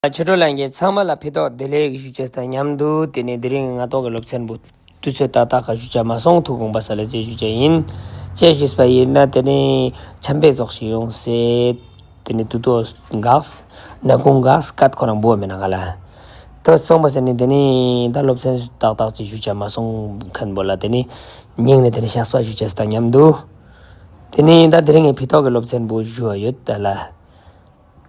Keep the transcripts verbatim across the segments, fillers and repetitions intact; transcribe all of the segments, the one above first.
ཆོས་གྲོགས་ལྷན་རྒྱས་ཚང་མ་ལ་ཕྱི་ཐོག་བདེ་ལེགས་ཞུ་ཅེས་དང་མཉམ་དུ། དེ་ནས་དེ་རིང་ང་ཏོག་གི་སློབ་ཚན་པོ་དུས་ཚོད་ཏག་ཏག་ག་ཞུ་ཅེས་མ་སོང་། ཐུགས་དགོངས་པ་སལ་ལེ་ཅེས་ཞུ་ཅེས་ཡིན། ཅེས་ཞུས་པ་ཡིན་ན། དེ་ནས་ཆམ་པའི་ཙོགས་ཤིག་ཡོང་སྲིད། དེ་ནས་དུས་ཚོད་འགག་སྣ་ཁུང་འགག་སྐད་ཁོ་རང་འབོ་མེད་ན་ག་ལ། དོ་སོང་པ་ཟེར་ནས་དེ་ནས་ད་སློབ་ཚན་ཏག་ཏག་ཅིག་ཞུ་ཅེས་མ་སོང་མཁན་པོ་ལ། དེ་ནས་སྙིང་ནས་དེ་ནས་བཤགས་པ་ཞུ་ཅེས་དང་མཉམ་དུ། དེ་ནས་ད་དེ་རིང་ངས་ཕྱི་ཐོག་གི་སློབ་ཚན་པོ་ཞུ་བ་ཡོད་ད་ལ།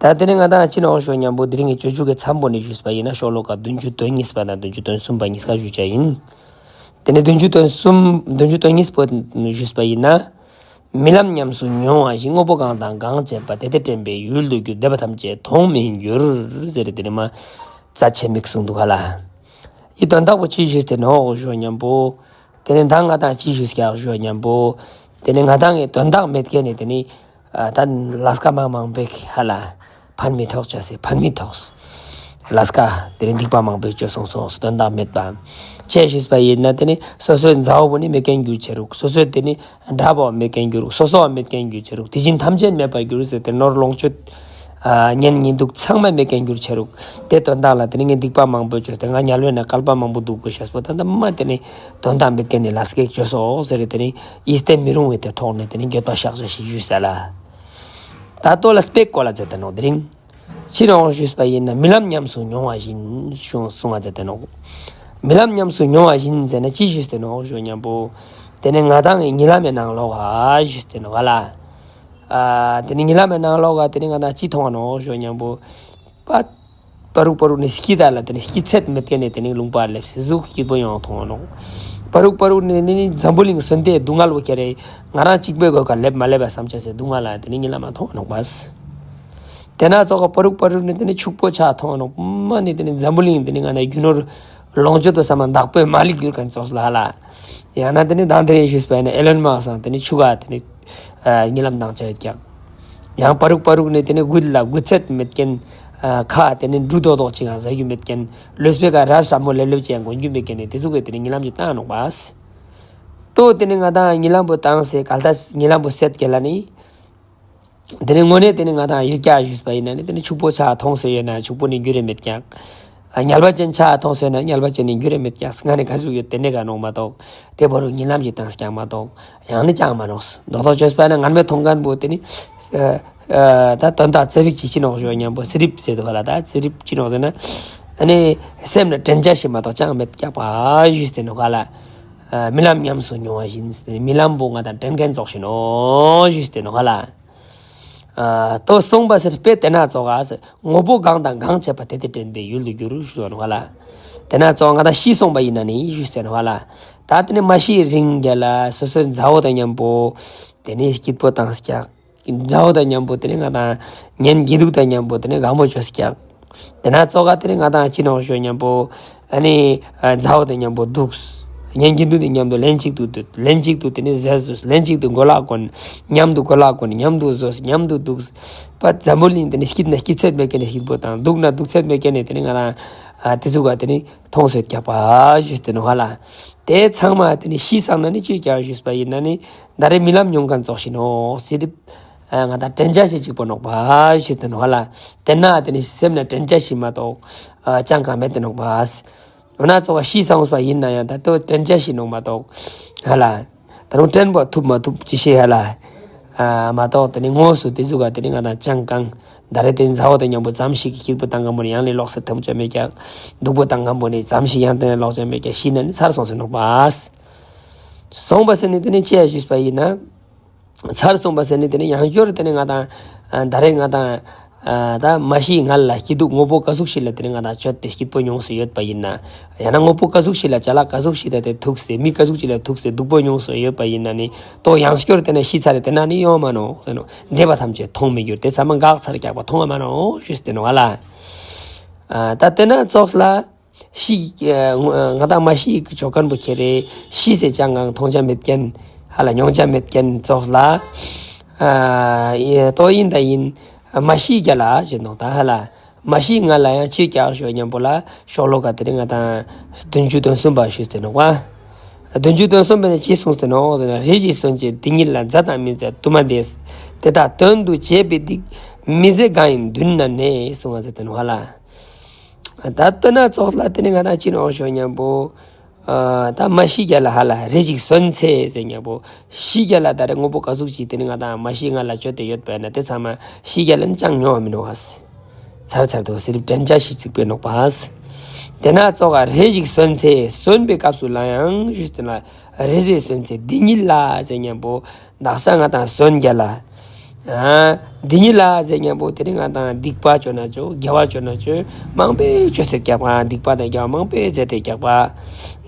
ད་དེ་ནས་ང་དང་ཅི་ནོག་ཞུ་མཉམ་པོ། དེ་རིང་གི་སྤྱོད་འཇུག་གི་མཚམས་པོ་ནས་ཞུས་པ་ཡིན་ན། ཤོ་ལོ་ཀ་བདུན་ཅུ་དོན་གཉིས་པ་དང་བདུན་ཅུ་དོན་གསུམ་པ་གཉིས་ཀ་ཞུ་ཅེས་ཡིན། དེ་ནས་བདུན་ཅུ་དོན་གསུམ་བདུན་ཅུ་དོན་གཉིས་པོ་ཞུས་པ་ཡིན་ན། རྨི་ལམ་ཉམས་སུ་མྱོང་བ་བཞིན། དངོས་པོ་གང་དང་གང་བྱས་པ། དེ་དེ་དྲན་པའི་ཡུལ་དུ་གྱུར། བདེ་བ་ཐམས་ཅད་མཐོང་མི་འགྱུར། ཟེར་དེ་ནས་མ་རྩ་ཆེན་མིག་གསུངས་འདུག་ག་ལ། ཡི་དོན་དག་པོ་ཅི་ཞུས་ཏེ་ནོག་ཞུ་མཉམ་པོ། དེ་ནས་ད་ང་དང་ཅི་ཞུས་ཀྱག་ཞུ་མཉམ་པོ། དེ་ནས་ང་དང་གི་དོན་དག་མེད་མཁན་ནི་དེ་ནི། ཨ་ད་ལས་ཀ་མང་མང་པོ་ཧ་ལ། ཕན་མི་ཐོགས་ཅེས་སི་ཕན་མི་ཐོགས། ལས་ཀ་དེ་ནི་སྡིག་པ་མང་པོ་ཅོ་སོང་སོང་དོན་དག་མེད་པ། ཅེས་ཞུས་པ་ཡིན་ན། དེ་ནི་སོ་སོའི་མཛའ་བོ་བོ་ནི་མེད་མཁན་འགྱུར་ཆེ་རུག་སོ་སོའི་དེ་ནི་འདྲ་པོ་མེད་མཁན་འགྱུར་རུག་སོ་སོ་མེད་མཁན་འགྱུར་ཆེ་རུག་དེ་བཞིན་ཐམས་ཅད་མེད་པར་འགྱུར་ཟེར་ཏེ། ནོར་ལོངས་སྤྱོད་ཨ་གཉེན་ཉེ་དུ་ཚང་མ་མེད་མཁན་འགྱུར་ཆེ་རུག་དེ་དོན་དག་ལ་དེ་ནི་ངས་སྡིག་པ་མང་པོ་བཅོས་ཏེ། ང་དམྱལ་བའི་ནང་བསྐལ་པ་མང་པོ་འདུག་དགོས་ཤེས་པོ། ད་ལྟ་མ་དེ་ནི་དོན་དག་མེད་མཁན་ནི་ལས་ཀ་བཅོས་སོང་ཟེར་ཏེ། དེ་ནི་ཡིད་བརྟན་མི་རུང་བའི་དེ་ཐོག་ནས་དེ་ནི་འགྱོད་པ་བཤགས་བྱ་ཞིག་ཞུས་ས་ལ། ད་ལྟོ་ལ་དཔེ་བཀོད་ལ་མཛད་དེ་ནོག་དེ་རིང་ཕྱི་ནང་ཞུས་པ་ཡིན་ན། རྨི་ལམ་ཉམས་སུ་མྱོང་བ་བཞིན་ཞུ་གསུང་བ་མཛད་དེ་ནོག་རྨི་ལམ་ཉམས་སུ་མྱོང་བ་བཞིན་ཟེར་ན་ཅི་ཞུས་ཏེ་ནོག་ཞུ་མཉམ་པོ། དེ་ནི་ང་དང་གི་རྨི་ལམ་མའི་ནང་ལོགས་ཨ་ཞུས་ཏེ་ནོག་ག་ལ། ཨ་དེ་ནི་རྨི་ལམ་མའི་ནང་ལོགས་ཨ་དེ་ནི་ང་དང་ཅི་མཐོང་བ་ནོག་ཞུ་མཉམ་པོ། པ་པ་རུག་པ་རུག་ནི་སྐྱིད་ད་ལ་དེ་ནི་སྐྱིད་ཚད་མེད་མཁན་ནི་དེ་ནི་ལུང་པ་སླེབས་སེ་གཟུགས་སྐྱིད་པོ་ཡོང་མཐོང་བ་ནོག་པ་རུག་པ་རུག་ནི་ནི་འཛམ་བུ་གླིང་སོན་ཏེ་སྡུག་བསྔལ་བོ་ཁྱེར་རེ་ང་རང་གཅིག་པོའི་སྒོ་ཁར་སླེབས་མ་སླེབས་པ་བསམ་ཆ་སེ་སྡུག་བསྔལ་ལ་དེ་ནི་རྨི་ལམ་མ་མཐོང་བ་ནོག་པ། དེ་ན་ཙོགས་པ་རུག་པ་རུག་ནི་དེ་ནི་ཕྱུག་པོ་ཆགས་མཐོང་བ་ནོག་མ་ནི་དེ་ནི་འཛམ་བུ་གླིང་དེ་ནི་ང་ན་རྒྱུ་ནོར་ལོངས་སྤྱོད་དུ་བསམ་ན་བདག་པོས་མ་ལུས་གྱུར་མཁན་ཙོགས་ལ་ལ། ཡང་ན་དེ་ནི་དང་དེ་རིང་ཞུས་པ་ཡིན་ན་ཨེ་ལོན་མཱ་སྐས་དེ་ནི་ཕྱུག་ག་དེ་ནི་ཨ་རྨི་ལམ་བཏང་བྱ་ཡོད་ཀྱང་། ཡང་པ་རུག་པ་རུག་ནི་དེ་ནི་རྒུད་ལ་རྒུད་ཚད་མེད་མཁན། ཨ་ཁ་དེ་ནི་འབྲུ་རྡོག་རྡོག་ཅིག་ཡང་ཟ་རྒྱུ་མེད་མཁན། ལུས་པོའི་ཁ་ར་སྲ་མོ་ལེབ་ལེབ་ཅིག་ཡང་གོན་རྒྱུ་མེད་མཁན་ནི་དེ་ཚོ་གི་དེ་ནི་རྨི་ལམ་ཅིག་བཏང་ནོག་པ། ཏོ་དེ་ནི་ང་དང་རྨི་ལམ་པོ་བཏང་སེ་གལ་ཏེ་རྨི་ལམ་པོ་སད་གེ་ལ་ནི། དེ་ནི་དངོས་གནས་དེ་ནི་ང་དང་ཡུལ་གྱ་ཞུས་པ་ཡིན་ན་ནི་དེ་ནི་ཕྱུག་པོ་ཆགས་མཐོང་སེ་ཡོད་ན་ཕྱུག་པོ་ནི་འགྱུར་རེ་མེད་ཀྱང་། ཨ་དམྱལ་བ་ཅན་ཆགས་མཐོང་སེ་ཡོད་ན་དམྱལ་བ་ཅན་ནི་འགྱུར་རེ་མེད་ཀྱང་། ང་ནི་ག་ཟུག་ཡོད་དེ་ནི་ག་ནོག་མ་གཏོགས། དེ་བོ་རུ་རྨི་ལམ་གྱི་བཏང་ཀྱང་མ་གཏོགས་ཡང་ནི་ཅང་མ་ནོག་རྡོག་རྡོག་བཅོས་པ་ན་ངར་མེད་མཐོང་མཁན་པོ་དེ་ནི། ཨ་ཨ་ད་དོན་དག་ཙེ་བིག་ཅི་ཅི་ནོག་ཞུ་མཉམ་པོ་ཙི་རིབ་ཟེར་དུ་ག་ལ། ད་ཙི་རིབ་ཅི་ནོག་ཟེར་ན། ཨ་ནི་སེམས་ལ་དྲན་བྱ་ཞིག་མ་གཏོགས་ཅང་མེད་ཀྱག་པ་ཞུས་ཏེ་ནོག་ག་ལ། ཨ་རྨི་ལམ་ཉམས་སུ་མྱོང་བ་བཞིན་ཟེར་ཏེ་རྨི་ལམ་པོ་ང་དང་དྲན་མཁན་ཙོགས་ཤིག་ནོག་ཞུས་ཏེ་ནོག་ག་ལ། ཨ་ལྟོ་གསུངས་པ་ཟེར་དཔེ་དེ་ན་ཙོགས་ག་ཟེར། དངོས་པོ་གང་དང་གང་བྱས་པ། དེ་དེ་དྲན་པའི་ཡུལ་དུ་གྱུར་ཞུ་ནོག་ག་ལ། དེ་ན་ཙོགས་ང་དང་ཤི་སོང་པ་ཡིན་ན་ནི་ཞུས་ཏེ་ནོག་ག་ལ། ད་དེ་ནི་མ་ཤི་རིང་ག་ལ་སོ་སོའི་མཛའ་བོ་དང་མཉམ་པོ་དེ་ནི་སྐྱིད་པོ་བཏང་ཀྱག་མཛའ་བོ་དང་མཉམ་པོ་དེ་ནི་ང་དང་གཉེན་སྐྱིད་སྡུག་དང་མཉམ་པོ་དེ་ནི་དགའ་མོ་བཅོས་ཀྱག་དེ་ན་ཙོགས་ག་དེ་ནི་ང་དང་ཅི་ནོག་ཞུ་མཉམ་པོ། ཨ་ནི་ཨ་མཛའ་བོ་དང་མཉམ་པོ་འདུག་གཉེན་སྐྱིད་སྡུག་དང་མཉམ་དུ་ལན་གཅིག་ཏུ་འདུག་ལན་གཅིག་ཏུ་དེ་ནི་ཟས་ཟོས། ལན་གཅིག་ཏུ་གོ་ལ་གོན། མཉམ་དུ་གོ་ལ་གོན། མཉམ་དུ་ཟོས། མཉམ་དུ་འདུག་པ་འཛམ་བུ་གླིང་དེ་ནི་སྐྱིད་ན་སྐྱིད་ཚད་མེད་མཁན་ནི་སྐྱིད་པོ་དང་། སྡུག་ན་སྡུག་ཚད་མེད་མཁན་ནི་དེ་ནི་ང་དང་ཨ་དེ་ཚོ་ག་དེ་ནི་མཐོང་སེ་ཡོད་ཀྱག་པ་ཞུས་ཏེ་ནོག་ག་ལ། དེ་ཚང་མ་དེ་ནི་ཤི་སོང་ན་ནི་ཅི་ཀྱག་ཞུས་པ་ཡིན་ན་ནི་ད་རེས་རྨི་ལམ་མྱོང་མཁན་ཙོགས་ཤིག་ནོག་ཟེར་ཏེ། ཨ་ང་དང་དྲན་བྱ་ཞིག་གཅིག་པོ་ནོག་པ་ཞུས་ཏེ་ནོག་ག་ལ། དེ་ན་དེ་ནི་སེམས་ན་དྲན་བྱ་ཞིག་མ་གཏོགས་ཨ་ཅང་གང་མེད་དེ་ནོག་པ། འོ་ན་ཙོགས་ག་ཤི་སོང་པ་ཡིན་ན་ཡང་ད་ལྟོ་དྲན་བྱ་ཞིག་ནོག་མ་གཏོགས་ཧ་ལ། ད་རུང་དྲན་པ་ཐུབ་མ་ཐུབ་ཅི་ཤེས་ཧ་ལ། ཨ་མ་གཏོགས་དེ་ནི་དངོས་སུ་དེ་ཟུག་ག་དེ་ནི་ང་དང་ཅང་གང་། ད་རེས་དེ་མཛའ་བོ་དང་མཉམ་པོ་ཙམ་ཞིག་གི་སྐྱིད་པོ་བཏང་མཁན་པོ་ནི་ཡང་ལས་ལོག་སེ་ཐུབ་ཅང་མེད་ཀྱག་སྡུག་པོ་བཏང་མཁན་པོ་ནི་ཙམ་ཞིག་ཡང་དེ་ནི་ལོག་ཅང་མེད་ཀྱག་ཤི་ན་ནི་ཚར་སོང་ཟེར་ནོག་པ། སོང་པ་ཟེར་ནི་དེ་ནི་ཅི་ཡ་ཞུས་པ་ཡིན་ན། ཚར་སོང་པ་ཟེར་ནི་དེ་ནི་ཡང་བསྐྱར་དེ་ནི་ང་དང་ཨ་ད་རེས་ང་དང་ཨ་ད་མ་ཤི་སྔ་ལ་སྐྱིད་སྡུག་དངོས་པོ་ག་ཟུག་ཞིག་ལ་དེ་ནི་ང་དང་སྤྱོད་དེ་སྐྱིད་པོ་མྱོང་སེ་ཡོད་པ་ཡིན་ན། ཡང་ན་དངོས་པོ་ག་ཟུག་ཞིག་ལ་ཅ་ལག་ག་ཟུག་ཞིག་ད་དེ་ཐུག་སེ་མི་ག་ཟུག་ཅིག་ལ་ཐུག་སེ་སྡུག་པོ་མྱོང་སེ་ཡོད་པ་ཡིན་ན་ནི་ཏོ་ཡང་བསྐྱར་དེ་ན་ཤི་ཚར་རེ་དེ་ན་ནི་ཡོང་མ་ནོག་ཟེར་ནོག་བདེ་བ་ཐམས་ཅད་མཐོང་མི་འགྱུར། དེ་ཚང་མ་འགག་ཚར་ཀྱག་པ་མཐོང་བ་མ་ནོག་ཞུས་ཏེ་ནོག་ག་ལ། ཨ་ད་དེ་ན་ཙོགས་ལ། ཤི་ཨ་ང་དང་མ་ཤི་གི་ཅོ་མཁན་པོ་ཁྱེར་རེ་ཤི་སེ་ཅང་གང་མཐོང་ཅང་མེད་མཁན་ཧ་ལ་མྱོང་ཅང་མེད་མཁན་ཙོགས་ལ། ཨ་ཡེ་ཏོ་ཡིན་ད་ཡིན། མ་ཤི་ག་ལ་ཞེས་ནོག་ད་ཧ་ལ། མ་ཤི་སྔ་ལ་ཡང་ཅི་ཀྱག་ཞུ་མཉམ་པོ་ལ་ཤོ་ལོ་ཀ་དེ་རིང་ང་དང་བདུན་ཅུ་དོན་གསུམ་པ་ཞུས་ཏེ་ནོག་པ། བདུན་ཅུ་དོན་གསུམ་པ་ནི་ཅི་གསུངས་ཏེ་ནོག་ཟེར་ན། རེ་ཞིག་གསོན་ཅིག་འདི་ཉིད་ལ། མཛའ་དང་མི་མཛའ་དུ་མ་འདས། དེ་དག་དོན་དུ་བྱས་པའི་སྡིག་མི་བཟད་གང་ཡིན་མདུན་ན་གནས། གསུངས་པ་ཟེར་ཏེ་ནོག་ཧ་ལ། ད་ལྟོས་ན་ཙོགས་ལ་དེ་ནི་ང་དང་ཅི་ནོག་ཞོ་མཉམ་པོ། ཨ་ད་མ་ཤི་རྒྱ་ལ་ཧ་ལ་རེ་ཞིག་གསོན་ཚེ་ཟེར་མཉམ་པོ། ཤི་རྒྱ་ལ་ད་རེ་དངོས་པོ་ག་ཟུག་ཅིག་དེ་ནི་ང་དང་མ་ཤི་ང་ལ་བཅོལ་ཏེ་ཡོད་པས་ན་དེ་ཚང་མ་ཤི་རྒྱ་ལ་ནི་ཅང་མྱོང་བ་མི་ནོག་ཨ། ཚར་ཚར་དུ་སི་རིབ་དྲན་ཅ་ཞིག་བརྩིགས་པའི་ནོག་པ། དེ་ན་ཙོགས་རེ་ཞིག་གསོན་ཚེ་གསོན་པའི་སྐབས་སུ་ལ་ཡང་ཞུས་ཏེ་ན་རེ་ཟེ་གསོན་ཚེ་འདི་ཉིད་ལ་ཟེར་མཉམ་པོ། དག་ས་ང་དང་གསོན་རྒྱ་ལ། ཨ། འདི་ཉིད་ལ་ཟེར་མཉམ་པོ་དེ་རིང་ང་དང་སྡིག་པ་བཅོ་ན་བཅོ་དགེ་བ་བཅོ་ན་བཅོ་མང་པོས་བཅོས་ཏེ་རྒྱག་པ། སྡིག་པ་དང་དགེ་བ་མང་པོས་མཛད་དེ་རྒྱག་པ།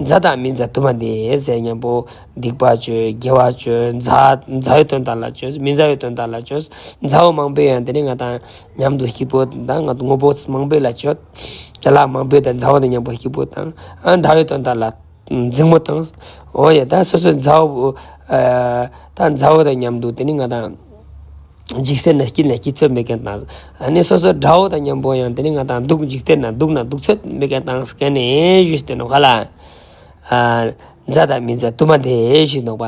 མཛའ་དང་མི་མཛའ་དུ་མ་འདི་ཟེར་མཉམ་པོ་སྡིག་པ་བཅོ་དགེ་བ་བཅོ་མཛའ་མཛའ་བའི་དོན་དག་ལ་བཅོ་མི་མཛའ་བའི་དོན་དག་ལ་བཅོ། མཛའ་བོ་མང་པོས་ཡང་དེ་རིང་ང་དང་མཉམ་དུ་སྐྱིད་པོ་དང་ང་དངོས་པོ་མང་པོས་ལ་བཅོ། ཅ་ལག་མང་པོས་དང་མཛའ་བོ་དང་མཉམ་པོ་སྐྱིད་པོ་དང་ཨ་འདྲ་བའི་དོན་དག་ལ། འཛིང་མོ་དང་། འོ་ཡ་ད་སོ་སོའི་མཛའ་བོ། ཨ་ད་མཛའ་བོ་དང་མཉམ་དུ་དེ་ནི་ང་དང་། འཇིག་རྟེན་ན་སྐྱིད་ན་སྐྱིད་ཚོད་མེད་མཁན་དང་། ཨ་ནི་སོ་སོའི་དགྲ་བོ་དང་མཉམ་པོ་ཡང་དེ་ནི་ང་དང་སྡུག་འཇིག་རྟེན་ན་སྡུག་ན་སྡུག་ཚོད་མེད་མཁན་དང་སྐད་ནས་ཞུས་ཏེ་ནོག་ཧ་ལ། ཨ་མཛའ་དང་མི་མཛའ་དུ་མ་འདི་ཞུས་ནོག་པ།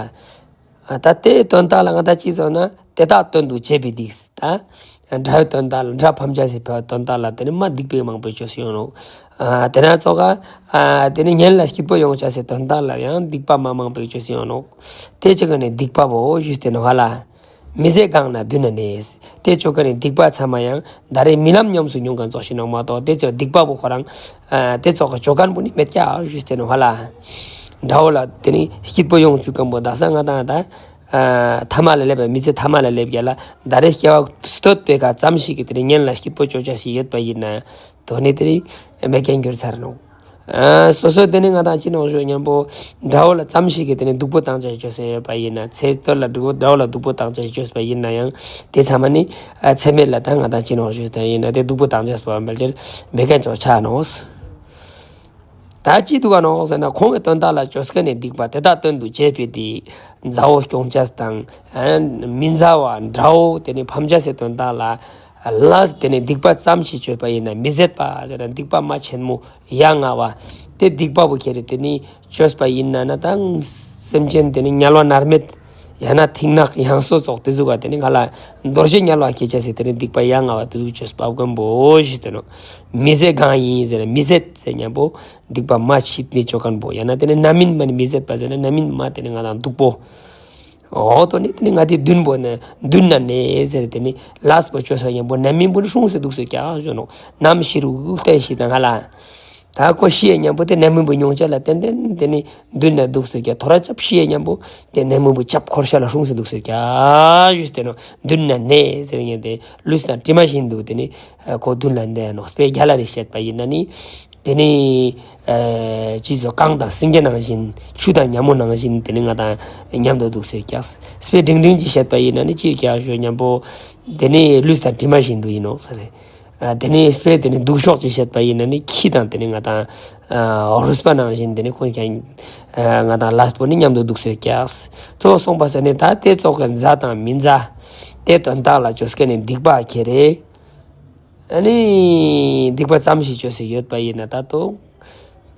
ཨ་ད་དེའི་དོན་དག་ལ་ང་ད་ཅི་ཟེར་ན་དེ་དག་དོན་དུ་བྱས་པའི་སྡིག་ད། དགྲ་བོའི་དོན་དག་ལ་དགྲ་ཕམ་བྱ་སའི་བོའི་དོན་དག་ལ་དེ་ནི་མ་སྡིག་པའི་མང་པོས་བཅོས་སུ་ཡོང་ནོག་ཨ་དེ་ན་ཙོགས་ཨ་དེ་ནི་གཉེན་ལ་སྐྱིད་པོ་ཡོང་བྱ་སའི་དོན་དག་ལ་ཡང་སྡིག་པ་མ་མང་པོས་བཅོས་སུ་ཡོང་ནོག་དེ་ཅི་ག་ནས་སྡིག་པ་བོ་ཞུས་ཏེ་ནོག་ཧ་ལ། མི་བཟད་གང་ན་མདུན་ན་གནས། དེ་ཅོ་ག་ནས་སྡིག་པ་ཚང་མ་ཡང་ད་རེས་རྨི་ལམ་ཉམས་སུ་མྱོང་མཁན་ཙོགས་ཤིག་ནོག་མ་གཏོགས་དེ་ཚོ་སྡིག་པ་བོ་ཁོ་རང་ཨ་དེ་ཙོགས་ཀྱི་ཅོ་མཁན་པོ་ནི་མེད་ཀྱག་ཞུས་ཏེ་ནོག་ཧ་ལ། དགྲ་བོ་ལ་དེ་ནི་སྐྱིད་པོ་ཡོང་བཅུག་མཁན་པོ་དག་ས་ང་དང་ད། ཨ་ཐ་མ་ལ་སླེབས་པའི་མི་ཚེ་ཐ་མ་ལ་སླེབས་རྒྱ་ལ་ད་རེས་སྐྱེ་བ་སྟོད་པའི་ཁ་ཙམ་ཞིག་གི་དེ་ནི་གཉེན་ལ་སྐྱིད་པོ་ཅོ་ཅ་ཞིག་ཡོད་པ་ཡིན་ན་དོ་ནི་དེ་ནི་མེད་མཁན་འགྱུར་ཚར་ནོག་ཨ་སོ་སོ་དེ་ནི་ང་དང་ཅི་ནོག་ཞོ་མཉམ་པོ་དགྲ་བོ་ལ་ཙམ་ཞིག་གི་དེ་ནི་སྡུག་པོ་བཏང་ཅ་ཞིག་ཅོས་ཡོད་པ་ཡིན་ན་ཚེ་སྟོད་ལ་སྡུག་པོ་དགྲ་བོ་ལ་སྡུག་པོ་བཏང་ཅ་ཞིག་ཅོས་པ་ཡིན་ན་ཡང་དེ་ཚང་མ་ནི་ཨ་ཚེ་སྨད་ལ་ད་ང་དང་ཅི་ནོག་ཞོ་ད་ཡིན་ན་དེ་སྡུག་པོ་བཏང་ཅ་སྤོ་བ་མེད་ཅེར་མེད་མཁན་ཅོ་ཆ་ནོག་ད་ཅི་འདུག་ག་ནོག་ཟེར་ན་ཁོང་གི་དོན་དག་ལ་བཅོས་མཁན་ནི་སྡིག་པ་དེ་དག་དོན་དུ་བྱས་པའི་དེ་མཛའ་བོ་སྐྱོང་བྱས་དང་། མི་མཛའ་བ་དགྲ་བོ་དེ་ནི་ཕམ་བྱས་སའི་དོན་དག་ལ་ལ་དེ་ནི་སྡིག་པ་ཙམ་ཞིག་བཅོས་པ་ཡིན་ན་མི་བཟད་པ་ཟེར་ན་སྡིག་པ་མ་ཆེན་མོ་ཡ་ང་བ་དེ་སྡིག་པ་བོ་ཁྱེར་དེ་ནི་བཅོས་པ་ཡིན་ན་ན་དང་སེམས་ཅན་དེ་ནི་དམྱལ་བ་མནར་མེད། ཡང་ན་མཐིང་ནག་ཡང་སོ་ཙོགས་དེ་ཟུག་ག་དེ་ནི་ང་ལ་རྡོ་རྗེ་དམྱལ་བ་སྐྱེ་ཅེས་སི་དེ་ནི་སྡིག་པ་ཡ་ང་བ་དེ་ཟུག་བཅོས་པ་བཀོན་པོ་ཞིག་དེ་ནོ། མི་ཟད་གང་ཡིན་ཟེར་ན་མི་ཟད་ཟེར་མཉམ་པོ་སྡིག་པ་མ་ཆིད་ནི་ཅོ་མཁན་པོ་ཡང་ན་དེ་ནི་རྣམ་སྨིན་མ་ནི་མི་ཟད་པ་ཟེར་ན་རྣམ་སྨིན་མ་དེ་ནི་ང་དང་སྡུག་པོ། འོ་དོ་ནི་དེ་ནི་ང་དེ་མདུན་པོ་ནི་མདུན་ན་གནས་ཟེར་དེ་ནི་ལས་པོ་བཅོས་ས་མཉམ་པོ་རྣམ་སྨིན་པོ་ནི་སྲུང་སེ་འདུག་སེ་ཀྱག་ཞོ་ནོ། ནམ་ཤི་རུ་བལྟས་ཤི་དང་ང་ལ། ད་ཁོ་ཤི་ཡ་མཉམ་པོ་དེ་རྣམ་སྨིན་པོ་མྱོང་ཆ་ལ་ཏན་ཏན་དེ་ནི་མདུན་ན་འདུག་སེ་ཀྱག་ཐོ་ར་ཅབ་ཤི་ཡ་མཉམ་པོ་དེ་རྣམ་སྨིན་པོ་ཅབ་འཁོར་ཤ་ལ་སྲུང་སེ་འདུག་སེ་ཀྱག་ཞུས་ཏེ་ནོ། མདུན་ན་གནས་ཟེར་ངས་དེ་ལུས་དང་གྲིབ་མ་བཞིན་དུ་དེ་ནི་ཁོ་མདུན་ལ་གནས་ནོ། དཔེ་རྒྱ་ལ་རེ་བཤད་པ་ཡིན་ན་ནི། དེ་ནི་ཨ་ཅི་ཟོ་གངས་དང་སེང་གེ་ནང་བཞིན་ཆུ་དང་ཉ་མོ་ནང་བཞིན་དེ་ནི་ང་དང་མཉམ་དུ་འདུག་སེ་ཀྱག་དཔེ་འབྲིང་འབྲིང་གྱིས་བཤད་པ་ཡིན་ན་ནི་ཅི་ཀྱག་ཞོ་མཉམ་པོ་དེ་ནི་ལུས་དང་གྲིབ་མ་བཞིན་དུ་ཡིན་ནོ་ཟེར། ཨ་དེ་ནི་དཔེ་དེ་ནི་སྡུག་ཤོས་ཀྱིས་བཤད་པ་ཡིན་ན་ནི་ཁྱི་དང་དེ་ནི་ང་དང་ཨ་རུས་པ་ནང་བཞིན་དེ་ནི་ཁོང་ཀྱང་ཨ་ང་དང་ལས་པོ་ནི་མཉམ་དུ་འདུག་སེ་ཀྱག་གཙོ་བོ་སོང་པ་ཟེར་ནི་ད་དེ་ཙོགས་ཀྱི་མཛའ་དང་མི་མཛའ་དེ་དོན་དག་ལ་བཅོས་མཁན་ནི་སྡིག་པ་ཁྱེར་རེ། ཨ་ནི་སྡིག་པ་ཙམ་ཞིག་བཅོས་སེ་ཡོད་པ་ཡིན་ན་ད་དོ།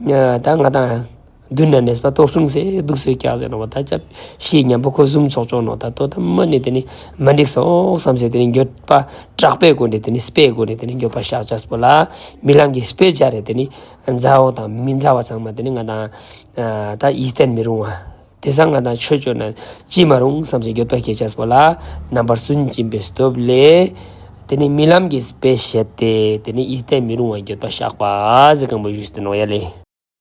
ཨ་ད་ང་དང་མདུན་ན་གནས་པ་དོ་སྲུང་སེ་འདུག་སེ་ཀྱག་ཟེར་ནོ་བ་ད་ཅབ་ཤི་མཉམ་པོ་ཁོ་ཟུམ་ཚོགས་ཆོག་ནོ། ད་དོ་ད་མ་ནི་དེ་ནི་མ་འགྲིག་སོང་བསམ་སེ་དེ་ནི་འགྱོད་པ་དྲག་པོའི་སྒོ་ནས་དེ་ནི་དཔེའི་སྒོ་ནས་དེ་ནི་འགྱོད་པ་བཤགས་བྱས་པོ་ལ་རྨི་ལམ་གྱི་དཔེ་སྦྱར་རེ་དེ་ནི་མཛའ་བོ་དང་མི་མཛའ་བ་ཚང་མ་དེ་ནི་ང་དང་ཨ་ད་ཡིད་བརྟན་མི་རུང་བ། དེ་སང་ང་དང་ཆོས་བཅོ་ན་ཅི་མ་རུང་བསམ་སེ་འགྱོད་པ་སྐྱེ་ཅེས་པོ་ལ་རྣམ་པར་སུན་འབྱིན་པའི་སྟོབས་ལས། དེ་ནི་རྨི་ལམ་གྱི་དཔེ་བཤད་དེ་དེ་ནི་ཡིད་བརྟན་མི་རུང་བ་འགྱོད་པ་བཤགས་པ་ཟེར་མཁན་པོ་ཞུས་ཏེ་ནོ་ཡ་ལེ།